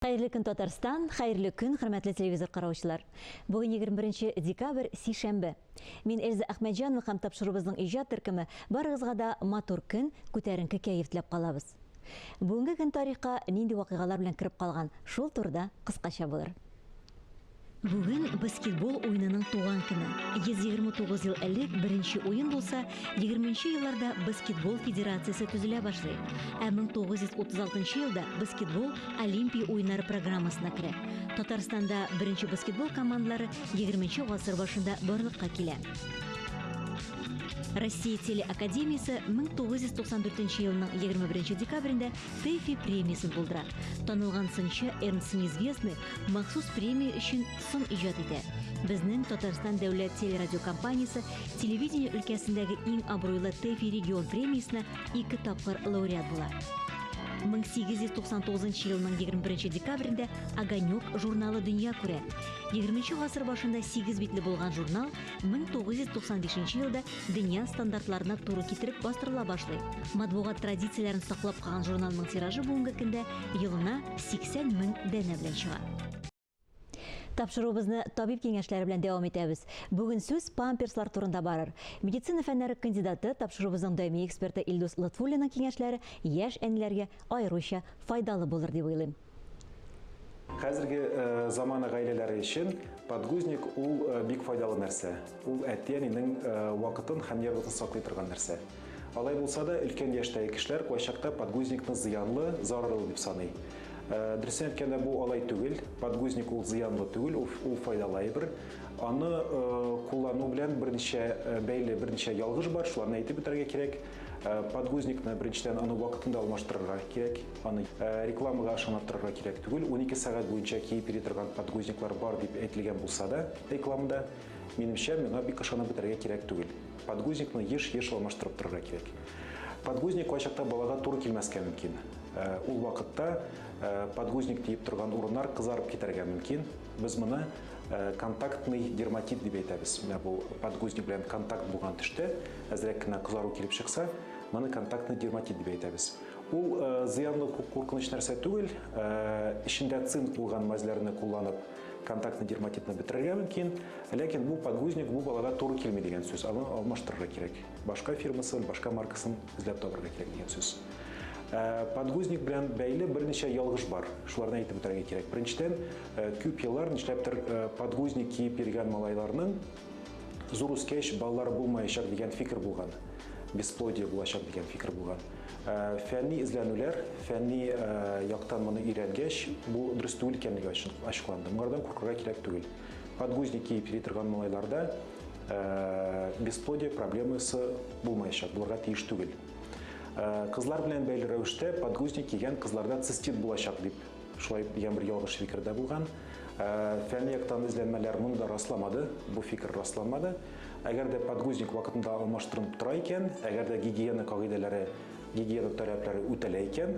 Хәерле көн, Татарстан, хәерле көн, хөрмәтле телевизор караучылар. Бүген 21 декабрь, сишәмбе. Мин Эльза Әхмәтҗанова һәм тапшыруыбызның иҗат төркеме барыгызга да матур көн, күтәренке кәеф теләп калабыз. Бүгенге көн тарихка нинди вакыйгалар белән кереп калган, шул турыда кыскача булыр. Бүген баскетбол уенының туган көне. 129 ел элек беренче уен булса, 20 нче елларда баскетбол федерациясе төзелә башлый. Ә 1936 елда баскетбол Олимпия уеннары программасына керә. Татарстанда беренче баскетбол командалары 20 нче гасыр башында барлыкка килә. Россия телеакадемиясе 1994 елның 21 декабрендә ТЭФИ премиясен булдыра. Танылган сынчы Эрнст Неизвестный махсус премия өчен сын иҗат итә. Безнең Татарстан дәүләт телерадиокомпаниясе телевидение өлкәсендәге иң абруйлы ТЭФИ регион премиясенә ике тапкыр лауреат була. 1899 елның 21 декабрендә Огонек журналы дөнья күрә. 20 гасыр башында 8 битле булган журнал 1995 елда дөнья стандартларына туры китереп бастырыла башлый. Матбугат традицияләрен саклап калган журналның тиражы бүгенге көндә елына 80 мең данә белән чыга. Тапшыруыбызны табиб киңәшләре белән дәвам итәбез. Бүген сүз памперслар турында барыр. Медицина фәннәре кандидаты, тапшыруыбызның даими эксперты Илдус Лотфуллинның киңәшләре яшь әниләргә аеруча файдалы булыр дип уйлыйм. Хәзерге э, замана гаиләләре өчен подгузник ул э, бик файдалы нәрсә. Ул әти-әнинең э, вакытын һәм нервысын саклый торган нәрсә. Алай булса да, өлкән яшьтәге кешеләр кайчакта подгузникны зыянлы, зарарлы дип саный. Дөресен әйткәндә, бу алай түгел. Подгузник ул зыянлы түгел, ул, ул файдалы әйбер. Аны куллану белән берничә бәйле берничә ялгыш бар, шуларны әйтеп үтәргә кирәк. Подгузникны беренчедән аны вакытында алмаштырырга кирәк. Аны рекламага ышанып торырга кирәк түгел. 12 сәгать буенча киеп йөри торган подгузниклар бар дип әйтелгән булса да рекламада, минемчә, миңа бик ышанып бетәргә кирәк түгел. Подгузникны еш-еш алмаштырып торырга кирәк. Подгузник кайчакта балага туры килмәскә мөмкин. Ул вакытта подгузник тиеп торган урыннар кызарып китәргә мөмкин. Без моны контактный дерматит дип әйтәбез. Менә бу подгузник белән контакт булган төштә әзрәк кенә кызару килеп чыкса, моны контактный дерматит дип әйтәбез. Ул э, зыянлы куркыныч нәрсә түгел. Э, эчендә цинк булган мазьләрне кулланып контактный дерматитны бетерергә мөмкин. Ләкин бу подгузник бу балага туры килми дигән сүз. Аны алмаштырырга кирәк. Башка фирмасын, башка маркасын эзләп табарга кирәк дигән сүз. Э, подгузник белән бәйле берничә ялгыш бар. Шуларны әйтеп үтәргә кирәк. Беренчедән, күп еллар нишләптер подгузник киеп йөргән малайларның зур үскәч балалары булмаячак дигән фикер булган. Бесплодие булачак дигән фикер булган. Э, фәнни эзләнүләр, фәнни э, яктан моны өйрәнгәч, бу дөрес түгел икәнлеге ачыкланды. Моңардан куркырга кирәк түгел. Подгузник киеп йөри торган малайларда э, бесплодие проблемасы булмаячак, булырга тиеш түгел. Кызлар белән бәйле рәвештә подгузник кигән кызларда цистит булачак дип шулай дигән бер ялгыш фикер дә булган. Фәнни яктан эзләнмәләр моны да расламады, бу фикер расланмады. Әгәр дә подгузник вакытында алмаштырынып тора икән, әгәр дә гигиена кагыйдәләре, гигиена таләпләре үтәлә икән,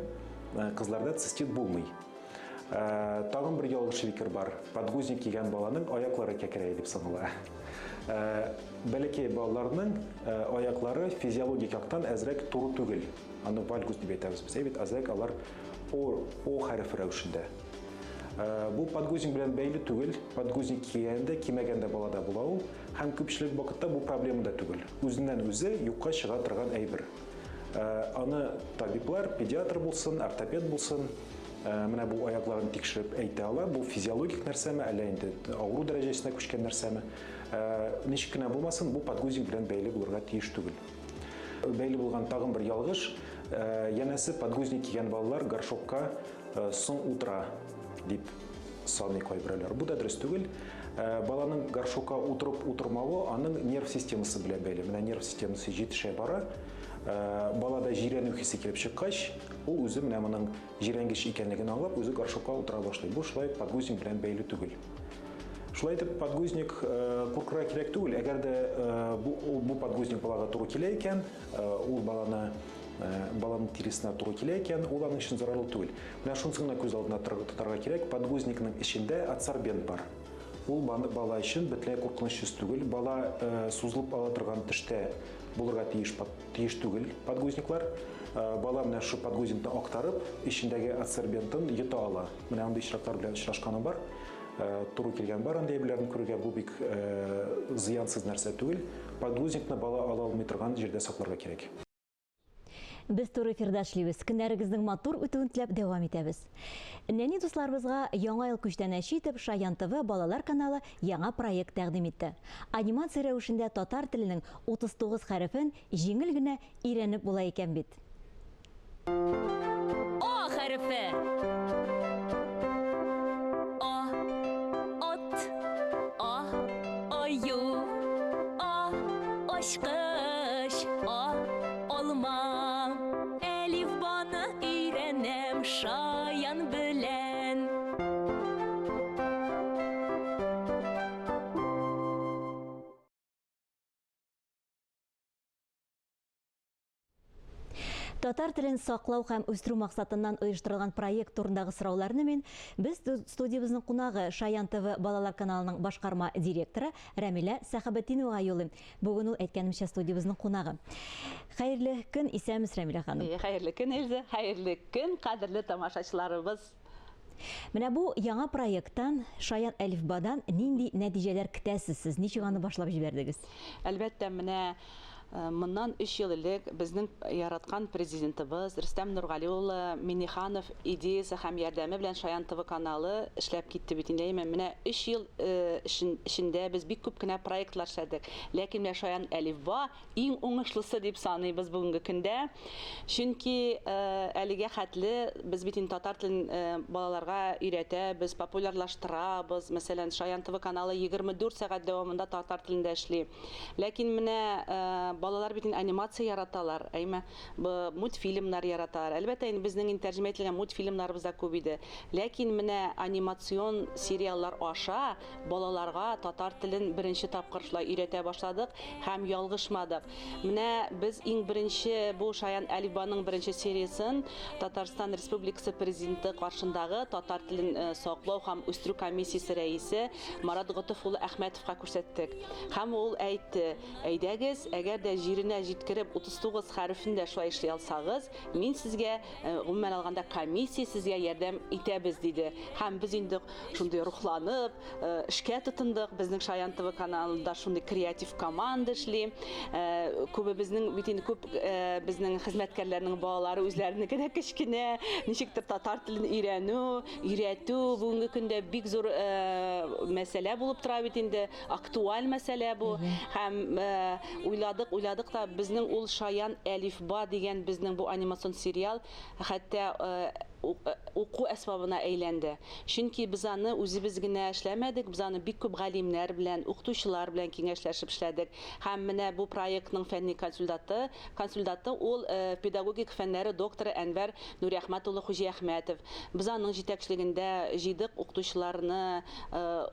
э, кызларда цистит булмый. Э, тагын бер ялгыш фикер бар. Подгузник кигән баланың аяклары кәкрәя дип санала. Э, бәләкәй балаларның аяклары физиологик яктан әзрәк туры түгел. Аны вальгус дип әйтәбез без. Әйбәт, әзрәк алар О, О хәрефе рәвешендә. Э, бу подгузник белән бәйле түгел. Подгузник кигәндә, кимәгәндә балада була ул. Һәм күпчелек вакытта бу проблема да түгел. Үзеннән үзе юкка чыга торган әйбер. Э, аны табиблар, педиатр булсын, ортопед булсын, э, менә бу аякларын тикшереп әйтә ала, бу физиологик нәрсәме, әллә инде авыру дәрәҗәсенә күчкән нәрсәме. Ничек кенә булмасын, бу подгузник белән бәйле булырга тиеш түгел. Бәйле булган тагын бер ялгыш, янәсе подгузник кигән балалар горшокка соң утыра дип саный кайберәүләр. Бу да дөрес түгел. Баланың горшокка утырып утырмавы аның нерв системасы белән бәйле. Менә нерв системасы җитешә бара. Балада җирәнү хисе килеп чыккач, ул үзе менә моның җирәнгеч икәнлеген аңлап, үзе горшокка утыра башлый. Бу шулай подгузник белән бәйле түгел. Шулай итеп, подгузник куркырга кирәк түгел. Әгәр дә бу, бу подгузник балага туры килә икән, ул баланы баланың тиресенә туры килә икән, ул аның өчен зарарлы түгел. Менә шунысын гына күз алдына тотарга кирәк, подгузникның эчендә адсорбент бар. Ул бала өчен бөтенләй куркынычсыз түгел. Бала сузылып ала торган төштә булырга тиеш, тиеш түгел подгузниклар. Бала менә шул подгузникны актарып, эчендәге адсорбентын йота ала. Менә андый очраклар белән очрашканым бар. Туры килгән бар андый әйберләрне күрергә. Бу бик зыянсыз нәрсә түгел. Подгузникны бала ала алмый торган җирдә сакларга кирәк. Без туры эфирда эшлибез. Көннәрегезнең матур үтүен теләп дәвам итәбез. Нәни дусларыбызга Яңа ел күчтәнәче итеп Шаян ТВ балалар каналы яңа проект тәкъдим итте. Анимация рәвешендә татар теленең 39 хәрефен җиңел генә өйрәнеп була икән бит. А хәрефе. А, ат, А, аю, А, ачкыч, А, алма. Әлифбаны өйрәнәм шаян белән. Татар телен саклау һәм үстерү максатыннан оештырылган проект турындагы сорауларны мин без студиябезнең кунагы Шаян ТВ балалар каналының башкарма директоры Рәмилә Сәхәбетдиновага юлыйм. Бүген ул әйткәнемчә студиябезнең кунагы. Хәерле көн, исәнмесез, Рәмилә ханым. Хәерле көн, Эльза. Хәерле көн, кадерле тамашачыларыбыз. Менә бу яңа проекттан, Шаян әлифбадан нинди нәтиҗәләр көтәсез сез? Ничек аны башлап җибәрдегез? Әлбәттә, менә моннан өч ел элек безнең яраткан президентыбыз Рөстәм Нургали улы Минниханов идеясе һәм ярдәме белән Шаян ТВ каналы эшләп китте бит инде. Әйме, менә өч ел эчендә без бик күп кенә проектлар эшләдек. Ләкин менә Шаян әлифба иң уңышлысы дип саныйбыз бүгенге көндә. Чөнки әлегә хәтле без бит инде татар телен балаларга өйрәтәбез, популярлаштырабыз. Мәсәлән, Шаян ТВ каналы 24 сәгать дәвамында татар телендә эшли. Ләкин менә балалар бит инде анимация яраталар, әйме, мультфильмнар яраталар. Әлбәттә, инде безнең инде тәрҗемә ителгән мультфильмнарыбыз да күп иде. Ләкин менә анимацион сериаллар аша Балаларга татар телен беренче тапкыр шулай өйрәтә башладык һәм ялгышмадык. Менә без иң беренче бу Шаян әлифбаның беренче сериясен Татарстан Республикасы Президенты каршындагы татар телен э, саклау һәм үстерү комиссиясе рәисе Марат Готыф улы Әхмәтовка күрсәттек. Һәм ул әйтте, әйдәгез, әгәр дә җиренә җиткереп 39 хәрефен дә шулай эшли алсагыз, мин сезгә, э, гомумән алганда, комиссия сезгә ярдәм итәбез, диде. Һәм без инде Шундый рухланып, э, эшкә тотындык. Безнең Шаян ТВ каналында шундый креатив команда эшли. Э, күбебезнең бит инде күп э, безнең хезмәткәрләрнең балалары үзләренеке дә кечкенә, ничектер татар телен өйрәнү, өйрәтү бүгенге көндә бик зур мәсьәлә булып тора бит инде, актуаль мәсьәлә бу. Һәм уйладык, уйладык та безнең ул Шаян әлифба дигән безнең бу анимацион сериал хәтта уку әсбабына әйләнде. Чөнки без аны үзебез генә эшләмәдек, без аны бик күп галимнәр белән, укытучылар белән киңәшләшеп эшләдек. Һәм менә бу проектның фәнни консультаты, консультанты ул педагогика фәннәре докторы Әнвәр Нуриәхмәт улы Хуҗиәхмәтов. Без аның җитәкчелегендә җыйдык укытучыларны,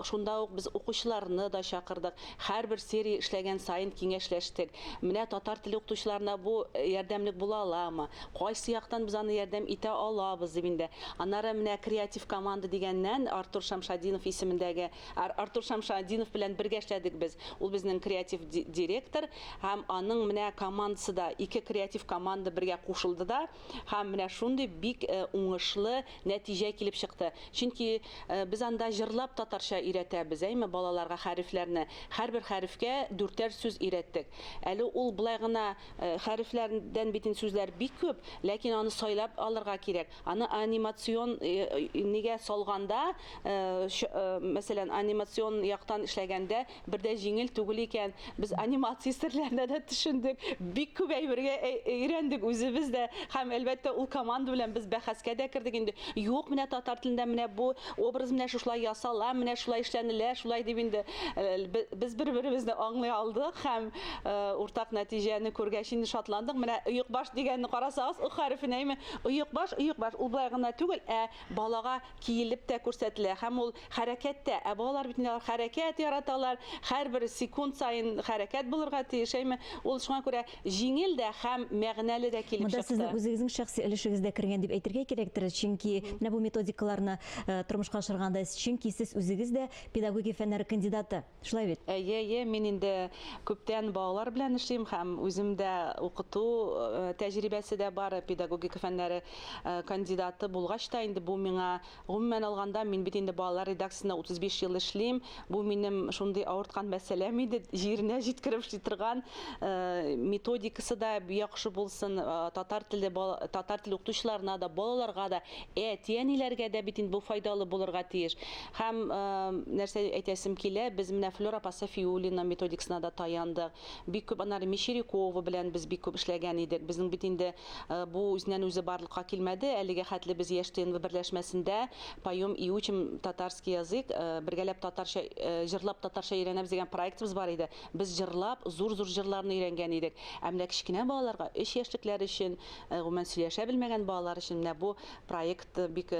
шунда ук без укучыларны да чакырдык. Һәрбер серия эшләгән саен киңәшләштек. Менә татар теле укытучыларына бу ярдәмлек була аламы? Кайсы яктан без аны ярдәм итә алабыз дип инде. Аннары менә креатив команда дигәннән Артур Шамшадинов исемендәге Артур Шамшадинов белән бергә эшләдек без. Ул безнең креатив директор һәм аның менә командасы да ике креатив команда бергә кушылды да һәм менә шундый бик э, уңышлы нәтиҗә килеп чыкты. Чөнки э, без анда җырлап татарча өйрәтәбез, әйме, балаларга хәрефләрне. Һәрбер хәрефкә дүртәр сүз өйрәттек. Әле ул болай гына Хәрефләрдән бит инде сүзләр бик күп, ләкин аны сайлап алырга кирәк. Аны анимацион нигә салганда, мәсәлән, анимацион яктан эшләгәндә бер дә җиңел түгел икән. Без анимация серләренә дә төшендек, бик күп әйбергә өйрәндек үзебез дә. Һәм, әлбәттә, ул команда белән без бәхәскә дә кердек инде. Юк, менә татар телендә менә бу образ менә шушылай ясала, менә шулай эшләнелә, шулай дип инде без бер-беребезне аңлый алдык һәм Уртак нәтиҗәне күргәч инде шатландык. Менә оекбаш дигәнне карасагыз, ы хәрефен әйме? Оекбаш, оекбаш. Ул болай болай гына түгел, ә балага киелеп тә күрсәтелә һәм ул хәрәкәттә. Ә балалар бит инде алар хәрәкәт яраталар, һәрбер секунд саен хәрәкәт булырга тиеш, әйме? Ул шуңа күрә җиңел дә һәм мәгънәле дә килеп Монда чыкты. сезнең үзегезнең шәхси өлешегез дә кергән дип әйтергә кирәктер, чөнки менә бу методикаларны тормышка ашырганда, чөнки сез үзегез дә педагогия фәннәре кандидаты. Шулай бит? Әйе, әйе, мин инде күптән балалар белән эшлим һәм үзем дә укыту тәҗрибәсе дә бар, педагогика фәннәре кандидаты булгач та инде бу миңа, гомумән алганда, мин бит инде балалар редакциясендә 35 ел эшлим, бу минем шундый авырткан мәсьәләм иде, җиренә җиткереп эшли торган, методикасы да яхшы булсын, татар теле, татар теле укытучыларына да, балаларга да, Әти-әниләргә дә бит инде бу файдалы булырга тиеш. Һәм нәрсә әйтәсем килә, без менә Флера апа Сафиуллина методикасына да таяндык. Бик күп аннары Мещерякова белән без бик күп эшләгән идек. Безнең бит инде бу үзеннән-үзе барлыкка килмәде. Әлегә хәтле без Яшь ТНВ берләшмәсендә Поем и учим татарский язык, бергәләп татарча, җырлап татарча өйрәнәбез дигән проектыбыз бар иде. Без җырлап, зур-зур җырларны өйрәнгән идек. Ә менә кечкенә балаларга, өч яшьлекләр өчен, Гомумән, сөйләшә белмәгән балалар өчен менә бу проект бик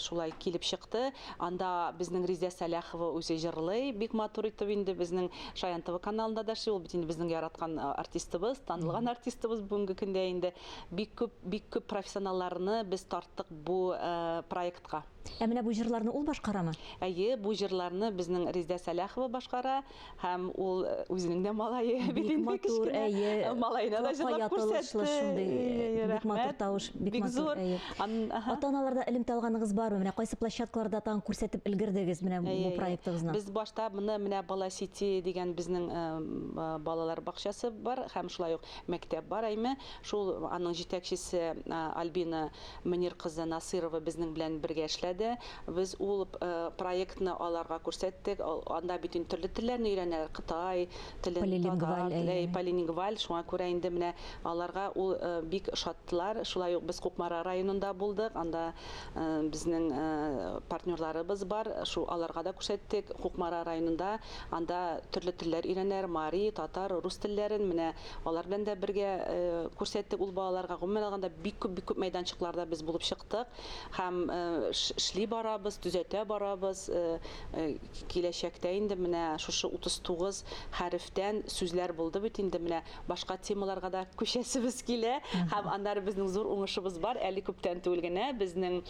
шулай килеп чыкты. Анда безнең Ризә Сәләхова үзе җырлый, бик матур итеп инде безнең Шаян ТВ каналында да эшли, ул бит инде безнең яраткан артистыбыз, танылган артистыбыз бүгенге көндә инде. Бик күп, бик күп профессионалларны без тарттык бу проектка. Ә менә бу җырларны ул башкарамы? Әйе, бу җырларны безнең Резидә Сәләхова башкара. Һәм ул үзенең дә малае бит Бик инде матур, кечкенә. әйе. Малаена да Колакка җырлап ятылышлы күрсәтте. шундый, Әйе, бик матур рәхмәт. тавыш, бик Бик матур, зур. әйе. Ан, аһа. Ата-аналардан элемтә алганыгыз бармы? Менә кайсы площадкаларда тагын күрсәтеп өлгердегез менә бу Әйе, әйе. проектыгызны? Без башта моны менә Бала Сити дигән безнең балалар бакчасы бар һәм шулай ук мәктәп бар, әйме. Шул аның җитәкчесе Альбина Мөнир кызы Насыйрова безнең белән бергә эшләде. Без ул проектны аларга күрсәттек. Анда бит инде төрле телләрне өйрәнәләр. Кытай телен, татар теле, полилингваль. Шуңа күрә инде менә аларга ул бик ошаттылар. Шулай ук без Кукмара районында булдык. Анда безнең партнерларыбыз бар. Шул аларга да күрсәттек. Кукмара районында анда төрле телләр өйрәнәләр. Мари, татар, рус телләрен. Менә Алар белән дә бергә күрсәттек ул балаларга. Гомумән алганда, бик күп, бик күп мәйданчыкларда без булып чыктык һәм эшли барабыз, төзәтә барабыз. Киләчәктә инде менә шушы 39 хәрефтән сүзләр булды бит инде, менә башка темаларга да күчәсебез килә. Һәм аннары безнең зур уңышыбыз бар, әле күптән түгел генә безнең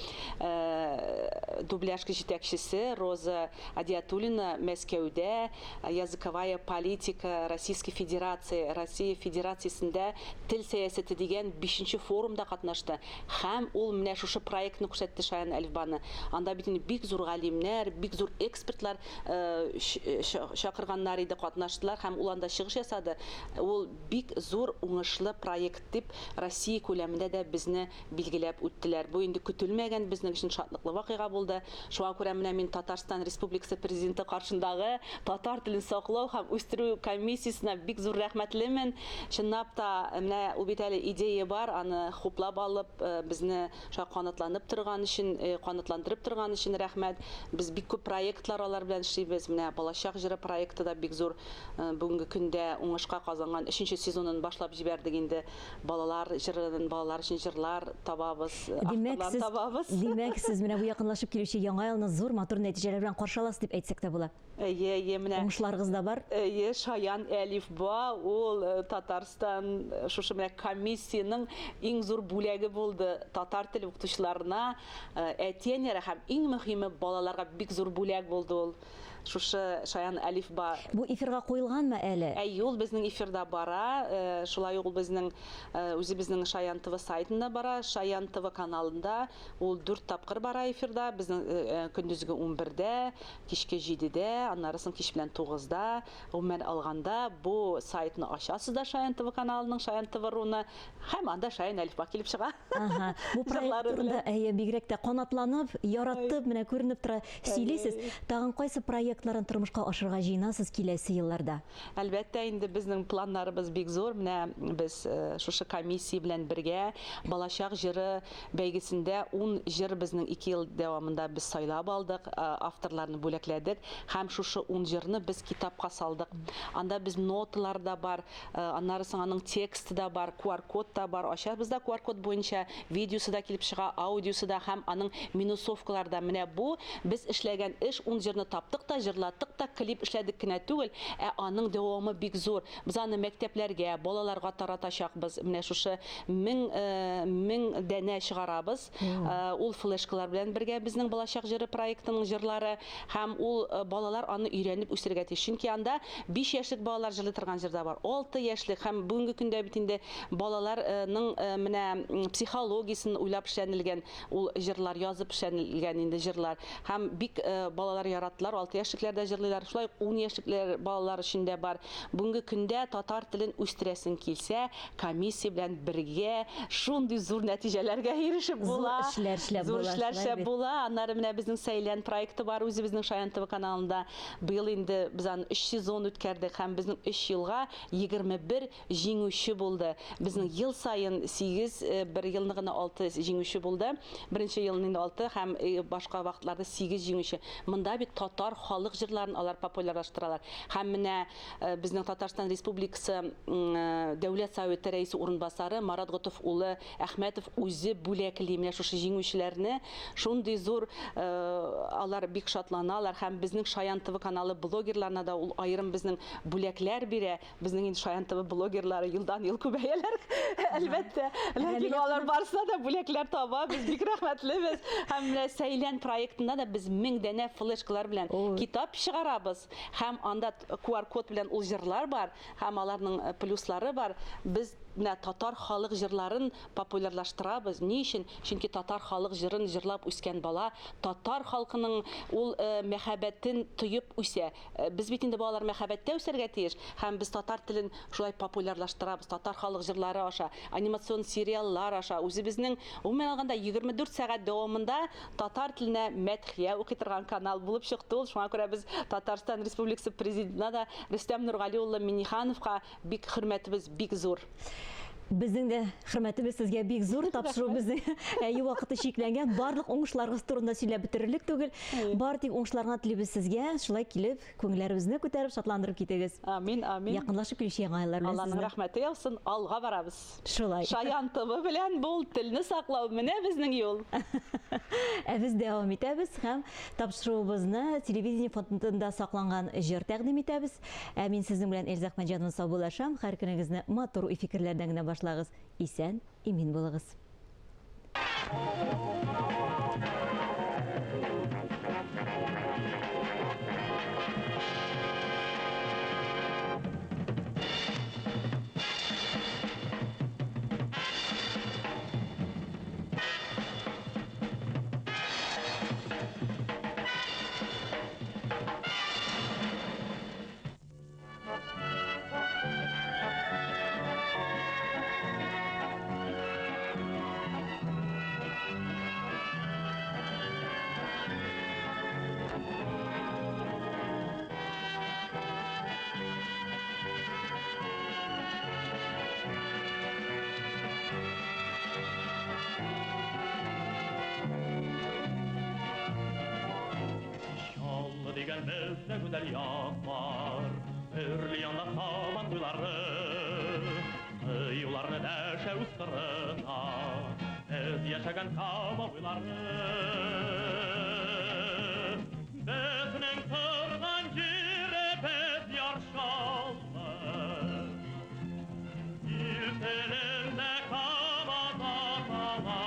дубляжка җитәкчесе Роза Адиатуллина Мәскәүдә Языковая политика Российской Федерации, Россия Федерациясендә тел сәясәте дигән бишенче форумда катнашты һәм ул менә шушы проектны күрсәтте Шаян әлифбаны. Анда бит инде бик зур галимнәр, бик зур экспертлар чакырганнар иде, катнаштылар һәм ул анда чыгыш ясады. Ул бик зур уңышлы проект дип Россия күләмендә дә безне билгеләп үттеләр. Бу инде көтелмәгән, безнең өчен шатлыклы вакыйга булды. Шуңа күрә менә мин Татарстан Республикасы Президенты каршындагы татар телен саклау һәм үстерү комиссиясенә бик зур рәхмәтлемен. Чынлап та, менә ул бит әле идея бар, аны хуплап алып, безне шулай канатланып торган өчен, канатландырып торган өчен рәхмәт. Без бик күп проектлар алар белән эшлибез. Менә Балачак җыры проекты да бик зур бүгенге көндә уңышка казанган. Өченче сезонын башлап җибәрдек инде. Балалар җырын, балалар өчен җырлар табабыз, Димәк, авторлар сез, табабыз. димәк, сез менә бу якынлашып килүче Яңа елны зур матур нәтиҗәләр белән каршы аласыз дип әйтсәк тә була. Әйе, әйе, менә. Уңышларыгыз да бар. Әйе, Шаян әлифба, ул Татарстан шушы менә комиссиянең иң зур бүләге булды татар теле укытучыларына, әти-әниләргә һәм иң мөһиме балаларга бик зур бүләк булды ул. Шушы Шаян әлифба. Бу эфирга куелганмы әле? Әйе, ул безнең эфирда бара. Шулай ук ул безнең үзебезнең Шаян ТВ сайтында бара, Шаян ТВ каналында ул дүрт тапкыр бара эфирда. Безнең көндезге унбердә, кичке җидедә, аннары соң кич белән тугызда. Гомумән алганда, бу сайтны ачасыз да Шаян ТВ каналының, Шаян ТВ руны, һәм анда Шаян әлифба килеп чыга. Ага, бу проект Җырлары турында, белән. әйе, бигрәк тә канатланып, яратып, менә күренеп тора, сөйлисез. Тагын кайсы проектларын тормышка ашырырга җыенасыз киләсе елларда? Әлбәттә инде, безнең планнарыбыз бик зур. Менә без шушы комиссия белән бергә Балачак җыры бәйгесендә ун җыр безнең ике ел дәвамында без сайлап алдык, авторларны бүләкләдек һәм шушы ун җырны без китапка салдык. Анда без ноталар да бар, Аннары соң аның тексты да бар, QR-код та бар. Ачабыз да QR-код буенча видеосы да килеп чыга. чыга, аудиосы да һәм аның минусовкалары да. Менә бу без эшләгән эш, ун җырны таптык та, җырлаттык та, клип эшләдек кенә түгел, ә аның дәвамы бик зур. Без аны мәктәпләргә, балаларга таратачакбыз. Менә шушы 1000 данә чыгарабыз. Ул флешкалар белән бергә безнең Балачак җыры проектының җырлары, һәм ул балалар аны өйрәнеп үсергә тиеш. Чөнки анда 5 яшьлек балалар җырлый торган җыр да бар, 6 яшьлек, һәм бүгенге көндә бит инде балаларның менә психологиясен уйлап эшләнелгән ул җырлар, язып эшләнелгән инде җырлар. Һәм бик балалар яраттылар, 6 яшьлекләр дә җырлыйлар, шулай ук 10 яшьлекләр балалар өчен дә бар. Бүгенге көндә татар телен үстерәсең килсә, комиссия белән бергә шундый зур нәтиҗәләргә ирешеп була. Зур эшләр эшләп Зур була, эшләр шулай эшләп бит. була. Аннары менә безнең Сәйлән проекты бар үзебезнең Шаян ТВ каналында. Быел инде без аны 3 сезон үткәрдек һәм безнең 3 елга 21 җиңүче булды. Безнең ел саен 8, бер елны гына 6 җиңүче булды. Беренче елны инде 6 һәм башка вакытларда 8 җиңүче. Монда бит татар халык җырларын алар популярлаштыралар. Һәм менә безнең Татарстан Республикасы Дәүләт Советы рәисе урынбасары Марат Готов улы Әхмәтов үзе бүләкли менә шушы җиңүчеләрне. Шундый зур, алар бик шатланалар һәм безнең Шаян ТВ каналы блогерларына да ул аерым безнең бүләкләр бирә. Безнең инде Шаян ТВ блогерлары елдан-ел күбәяләр, әлбәттә. Ләкин алар барысына да бүләкләр таба, без бик рәхмәтлебез. Һәм менә Сәйлән проектында да без 1000 данә флешкалар белән китап чыгарабыз. Һәм анда QR-код белән ул җырлар бар, һәм аларның плюслары бар. Без менә татар халык җырларын популярлаштырабыз. Ни өчен? Чөнки татар халык җырын җырлап үскән бала татар халкының ул мәхәббәтен тоеп үсә. Без бит инде балалар мәхәббәттә үсәргә тиеш, һәм без татар телен шулай популярлаштырабыз, татар халык җырлары аша, анимацион сериаллар аша, үзебезнең, гомумән алганда, 24 сәгать дәвамында татар теленә мәдхия укый торган канал булып чыкты ул. Шуңа күрә без Татарстан Республикасы президентына да Рөстәм Нургали улы Миннихановка бик хөрмәтебез бик зур. Безнең дә хөрмәтебез сезгә бик зур. Тапшыру безнең әйе вакыты чикләнгән. Барлык уңышларыгыз турында сөйләп бетерерлек түгел. Бар тик уңышларны телибез сезгә. Шулай килеп, күңелләребезне күтәреп, шатландырып китегез. Амин, амин. Якынлашып килүче яңа еллар белән Алланың сезне. рәхмәте яусын, алга барабыз. Шулай. Шаян ТВ белән бул, телне саклау менә безнең юл. Ә без дәвам итәбез һәм тапшыруыбызны телевидение фондында сакланган җыр тәкъдим итәбез. Ә мин сезнең белән Эльза Әхмәтҗанова саубуллашам. Һәр көнегезне матур уй-фикерләрдән генә башлагыз. Исән, имин булыгыз. Дигән бездә гүзәл яклар, төрле янда сабан туйлары, кыюларны дәшә үз кырына, без яшәгән Кама буйлары. Безнең торган җиребез Яр Чаллы, ил телендә Камада кала.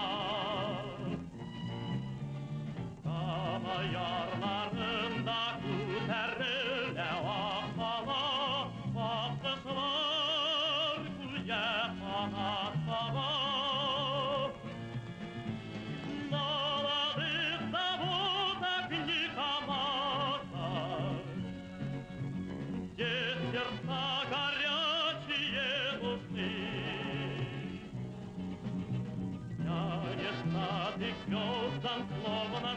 Кама ярларында күтәрелә акмала, аккошлар күлгә канат кага. Молодых зовут огни Камаза, где сердца горячие нужны. Тянешься ты к звездам, словно